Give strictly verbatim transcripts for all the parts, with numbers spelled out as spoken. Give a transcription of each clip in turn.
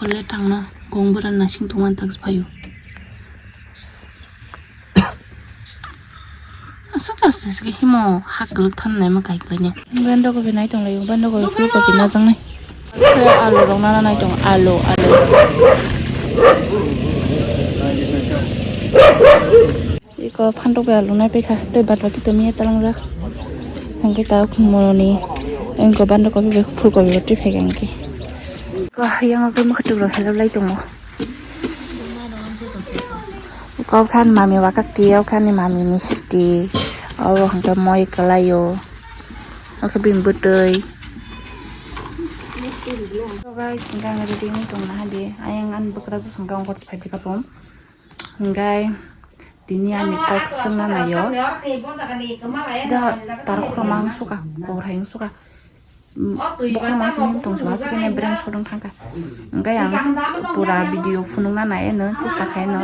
Le tangno gong bwra nasing tongma tang se phaio. Aswk aswk se himo ha kwlwk than naima kai kwlainai. Bando kopi nai tong laio, bando kopi, phul kopi najaknai. Alu rok nana nai tongo, alu, alu. Iko phantok bai alunai paikha, tei bad baki to miya talangjak. Hwnkhe ta khumoni wngkha bando kopi bai phul kopi bo twi phaikha hwnkhe. Iko yang agwi mwkhwtwk rok helok lai tongo. Iko khan mami wakak twi, o khan ni mami misti, obo hwnkhe moi kwlaio, o khe bini bwtwi. So guys, hwnkhe ang ready wngwi tongna hadi, ayang ani bwkrajwk hwnkhe ongkhor se phai phaikha pum. Hwnkhe tini ani kok swngna naio. Sida tar khorokma wng suka, kok hai wng suka. Bo khorokma swngwi tong suka, aswk khe brain sodong thangkha. Hwnkhe ang pura video phunukna nai eno chesta khai no.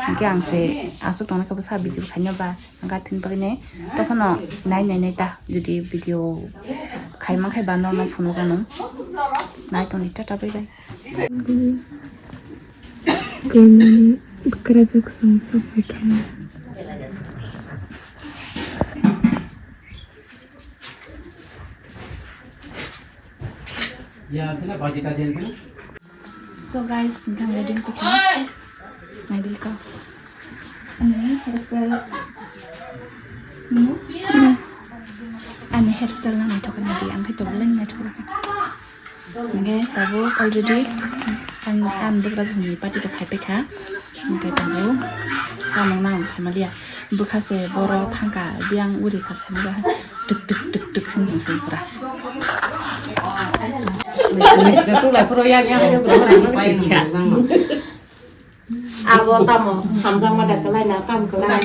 Hwnkhe ang se aswk tongna khe bwsa video khaino ba hwnkhe thini bagwi nai. Tophano nai nai nai ta jodi video khai man khai ba norno phunuk anw. Nai tongdi, tata bye bye. Kwrwngmani bwkrajwk chwng sok phaikha. So guys, hwnkhe ang ready wngkha. Naidi ko. Ani hairstyle. Ani hairstyle no naithok naidi, ang khe tabuk belai naithok kha. Hwnkhe tabuk already ang, ang bwkrajwkni party rok phai paikha. Hwnkhe tabuk tamo nang saimaliya. Bwkha se boro thangkha, biyang uri kha saimaliya. Tuk tuk tuk tuk sing tong pura. Abo tamo hamjakma da kwlai na, tam kwlai.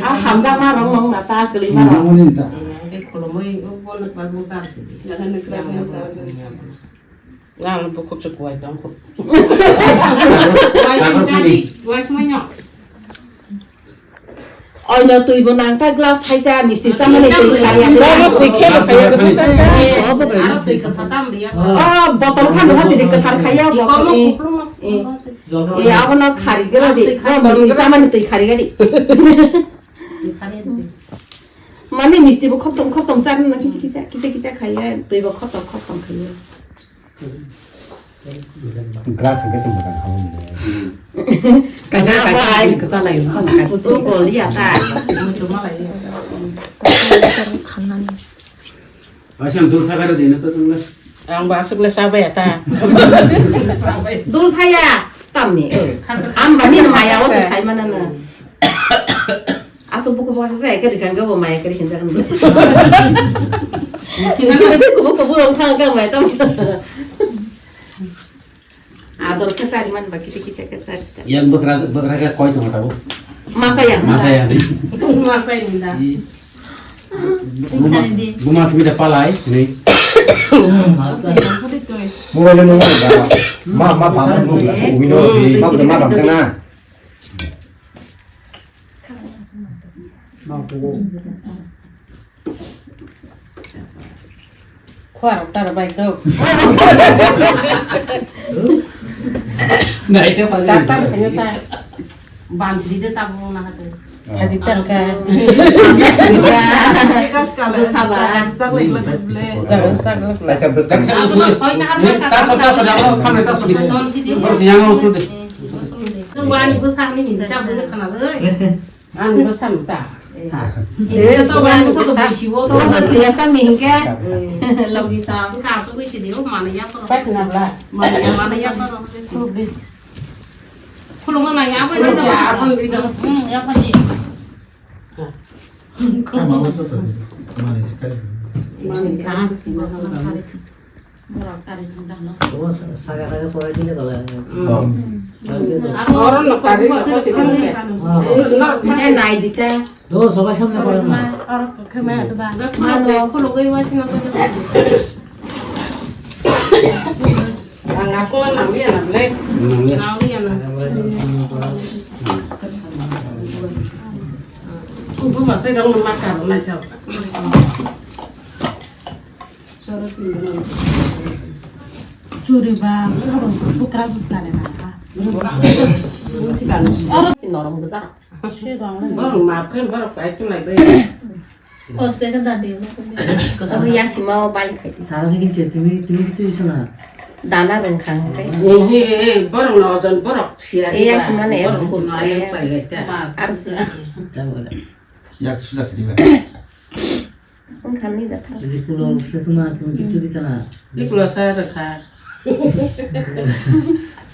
A hamjakma rok nong na ta kwlwi ma rok. Nongni ta. Eh, ang khe khulumui, o bono twlangmung char sidi. Nang bukhuk se kuwai tong khuk. Kuwai sing chadi, kuwai sumai no. Oino twi bo nang ta glass thaisa misti samani twi khaya. Bobo twi khelo khaya. Aro twi kwthar tam riya. Ah, botol khan ho sidi kwthar khaya. Iko mo kuplung no. Eh, abono khari gero di. Bo misti samani twi khari gadi. Mane misti bo khoptom khoptom charna kisa kisa, kisa kisa khaya, twi bo khoptom khoptom khaya. Glass hwnkhe se mwkhang khaui. Kaisa kaisa kwchalai wngkha, kaisa. Gol ya ta. Asam dul sakare dina to tungla. Ang ba aswk le sa baya ta. Dul saya tamni. Ang ba ni maya o sai manana. Aswk buku buku sa kari kan go maya kari kan jagan. Buku buku rong thang ka maya tam. Ador khe sari man ba kiti kisa khe sari ta. Yang bwkra bwkra khe koi tong tabo. Masa yang. Masa yang. Masa yang da. Buma simi da palai ni. Mobile no ba. Ma ma ba ma no la. Ui no. Ma ma ba kana. Khua rok tar bai kau. Nai te pa. Tar tar khaina sa. Ban sidi de tabung na hatu. Hadi tar ka. Kas kala. Saba. Sak lek lek ble. Tar sak lek. Taisa bwskang. Taso taso jabo khamne taso. Non sidi. Bor jiyang usul de. Wani bwsakni hinta bule khana le. Ang bwsang ta. Eh, to wani bwsang to bisi wo to. Bwsang thwiya sang ni hingke. Logi sang. Ka su bisi de o mana ya ko. Pat na bla. Mana ya mana ya ko. Khulung na ya ko. Ya ko ni do. Hmm, ya ko ni. Ka ma wo to to. Mani sikai. Mani ka. Borok kari thang dang no. Obo sa-, saka saka porai dile bala. Hmm. Oh. Aro no kari no ko chikon se. Oh. Eh, nai dite. Do sobai samne porai ma. Aro ko khema to ba. Ma do khulugoi wa sina ko. Ang aku nang dia nang le. Nang dia. Nang dia nang. Kubu masai dong makan nai tau. Churi ba, sabon bukra bukra le na. Oro si norom gza. Se dong le. Borok map khe borok kai tu lai bai. Oste kan dadi. Kaso ya sima o bai khai. Tara ni kinche tumi tumi tu isana. Dana rong khang kai. Ni hi borok no jon borok sia. Iya sima ne. Borok no ayang pai lai ta. Ar sa. Yak suja khidi ba. Ang kami jatha. Jadi kulo se tuma tumi kitu di tana. Di kulo sa rakha.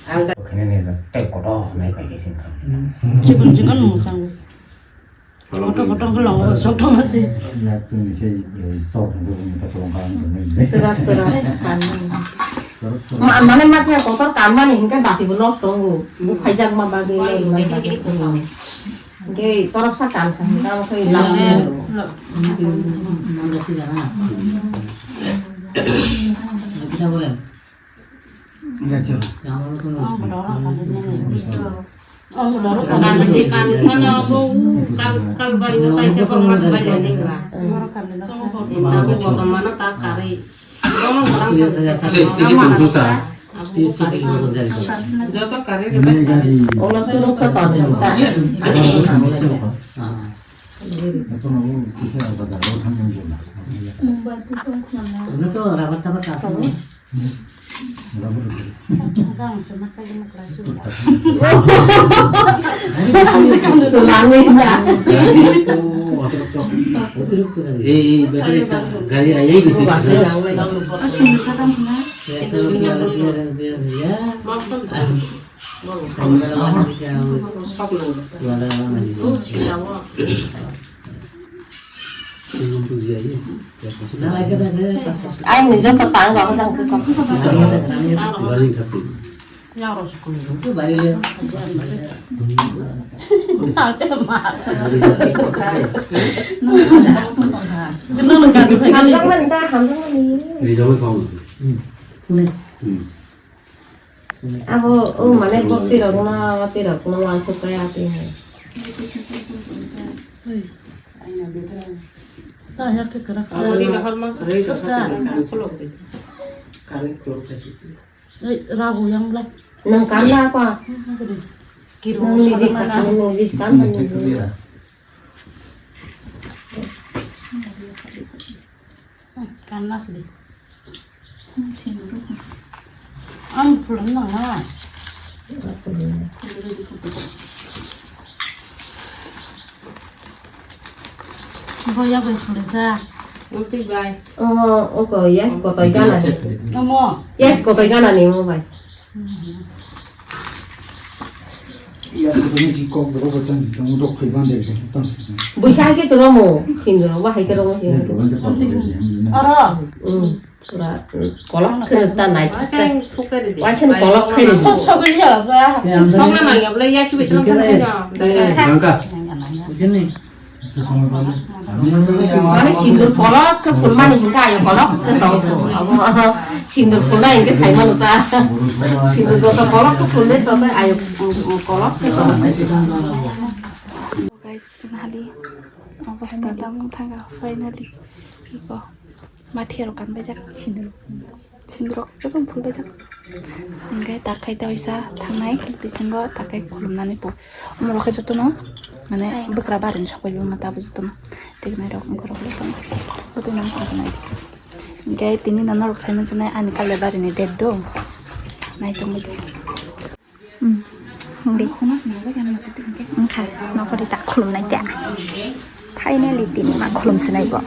Ang khene ne ta tai koto nai pai kisin kha. Chikon chikon musang. Kotor kotor ko longo sok thoma se. Serak serak. Ma mane ma thya kotor kanmani hingke dati bo nosto wngo. Bu khaijak ma bagwi. Hingke sorok sa kan kha hingke amo khe lam. Kal si kal mano bo kal kal bari bo taisa borok mas bai lai ningra. Inta bo borok mano ta kari. Bono borok kari. Joto kari. Ola suru kha ta. Ito rabat tabat ta. Ei, ei, battery ta, gari ayai bisi. Ang ni joto tang rok jang khe kok. Hamjakmani ta, hamjakmani. Abo, o mane bok tirok no, tirok no wansuk kaya ati hai. Ta ya ke kerak sa. Abo ni rohor ma, rei sa sa, kan khulok de. Kan khulok de. Ei, rago yang blai. Nang kan na ko. Kiro. Nang ni sa jis mana? Kan, nang ni jis kan, nang ni jis. Kanna sidi. Ang pulung nang na. Boya bai pulung sa. Nang tik bai. Oh, oko, yes, kotai gana ni. Omo. Yes, kotai gana ni mo bai. Buisa hai khe se romo, sindoro bo hai khe romo se. Aro. Hmm, pura, hmm, kolok khe ta nai. Waisen kolok khe. So, so guli ya sa. Mane sindur kolok khe phulmani hinkhe ayo kolok khe tongkho. Abo sindur phulna hinkhe saimano ta. Sindur joto kolok khe phulnai tongkhe ayo kolok khe tongkho. Guys, nahali obostha tamo thangkha finally. Iko. Mathia rok kan baijak. Sindro. Sindro rok ekdom phul baijak. Hingke takhai ta waisa thangnai bisingo takhai khulumnani po. Omorok khe jotono mane bwkra barini sokoi mata bo jotono. Tiknai rok wngkha rok jotono. Jotono wngkha nai. Hingke tini no norok sai mansinai ani kale barini date do. Nai tongwi. Hmm. Hingdi. Wngkha, nokori ta khulumnai ta. Finally, tini ma khulum sinai bo.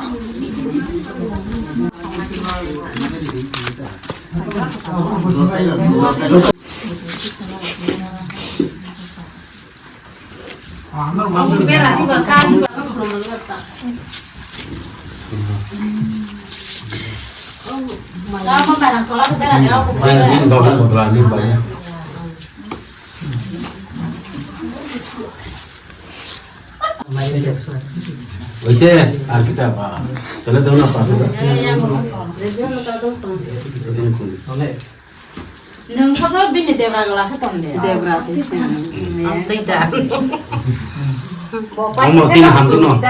Oise, ar kita ba. Chale, dona, paso. Nwng sobo bini debra gola khe tong de. Debra twi se. Ang twi da. Omo tini hamjakno.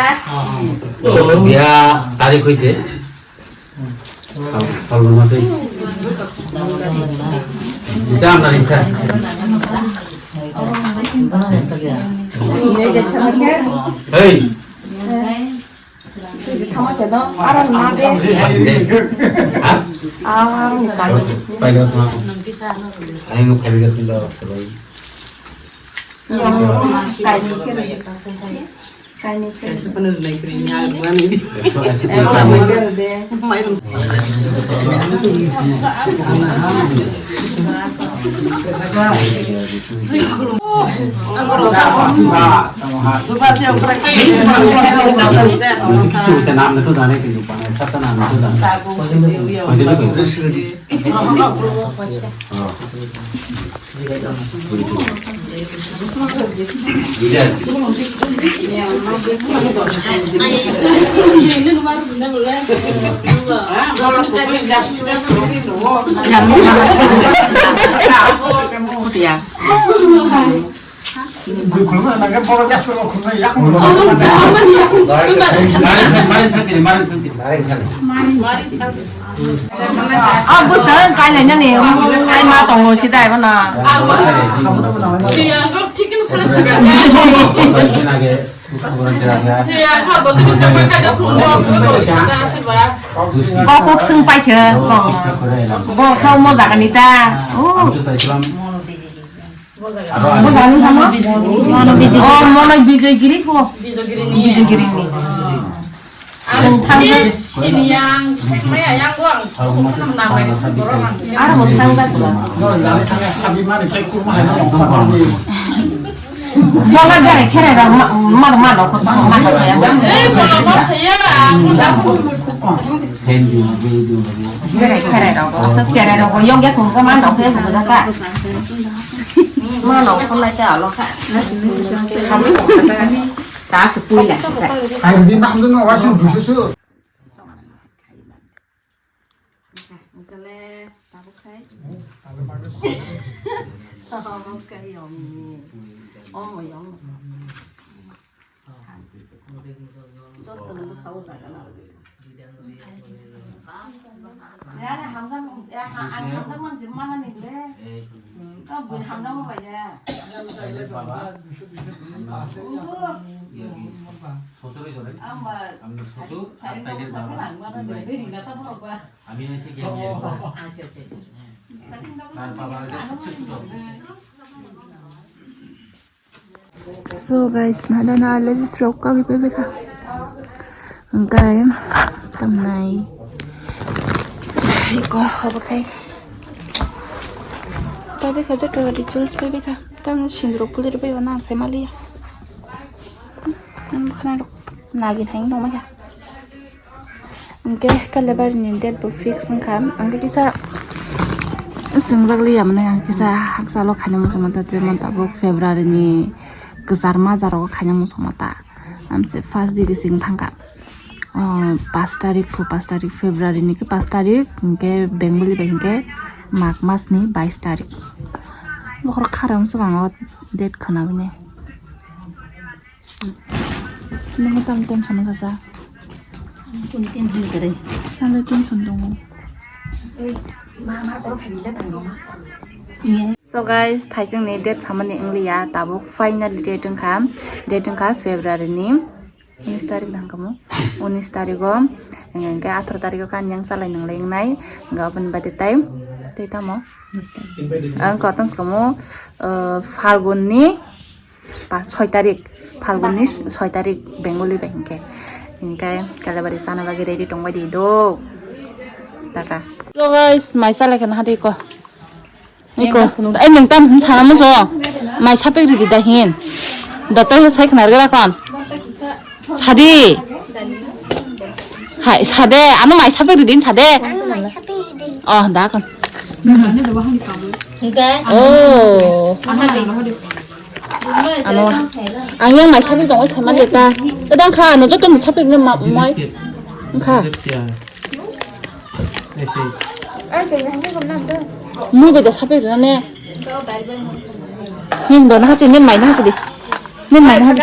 Biya tarik hoise. Kal-, kalma sei. Jam na ringsa. Hey. Tama keno, aram na de. Ha? Aram na. Pai na tama. Ayo, pai na tama, sabai. Yang, kai ni kira. Kaini kaisa phano rwnai kwrwi ni, ah, buani. Ekso, ekso twi tamo. Kichu te naam nahi to jane, kintu pane sabka naam nahi to jane. Kaise na kaise? Marin, marin, marin, marin. Ah, bwswk kailainani, ai ma tongo si dai bono. Kok kok swng paikha, bo khe omo jaga ni ta. Oh. Mono Bijay. Oh, Mono Bijay giri ko. Bijay giri ni. Ang sini yang, saya yang gua. Aro mo thang jak la. Bola gare khere da ma, ma, ma do ko ta, ma do ya. Eh, ma, ma, ya. Gare khere da ko, sok chere da ko, yong ya thum ko ma do ko ya ko da ka. Ma do ko na cha lo ka. Ta se pui la. Ai di nam do no wa sin du su su. Kale, tabuk khai. Tabuk khai yong. Oh, yong. Joto no khao jaga na. Ya, ya, hamjak, ya, ha, ang hamjak man jim mana ni ble. Ka bui hamjak mo bai ya. Ang ba, sari, sari no khao lang mana ni. Dei ri na ta borok ba. আমি হচ্ছে গেম ইয়ে করে। আচ্ছা, আচ্ছা, আচ্ছা। তার বাবা হচ্ছে ছোট ছোট। So guys, nana na le jis rok ka gipe beka. Engkai tamnai. Iko hobo kai. Pai beka joto rituals pai beka. Tamna sindro pulir pai wana sai maliya. Ang khana rok nagi thang dong maya. Hingke Kalebari ni date bo fix wngkha, hingke kisa swngjak liya mane, ang kisa haksa lo khaina muchungma ta, jemon tabuk February ni kwchar majra rogo khaina muchungma ta, amse first degree sing thangkha, ah, pash tarik phu, pash tarik February ni khe pash tarik, hingke Bengali bai hingke Magh mas ni bais tarik, bokhorok khara wngsugo ang o date khwnabani. Nang tam tension kasa. Kuni tension kare. Nang tension tongo. Iya. So guys, thaijwng ni date samani wngliya, tabuk finally date wngkha, date wngkha February ni unis tarik da hwnkha mo, unis tarigo, hingke atharo tarigo kani yang salai nanglai wngnai, hingke aboni baade tai, tai tamo, ang kotong sukamo, eh, Phalgun ni, Pas, soi tarik, Phalgun ni soi tarik, Bengali bai hingke. Hingke Kalebari sana bagwi ready tongbai di do. Taka. So guys, mai chalai khana hadi ko. Iko, ai nang tam hin sana muso. Mai sapik ridi da hin. Doctor he sai khna rwla kon. Sadi. Hai, sade, ano mai sapik ridi sade. Oh, da kon. Hingke? Oh. Ano, ang yang mai sapi tong, oi, sama leta. Tadang kha, ano joto ni sapi rwna ma, mai. Kha. Mui bai da sapi rwna ne. Ning do na, hati nin mai na, hati di. Nin mai na, hati.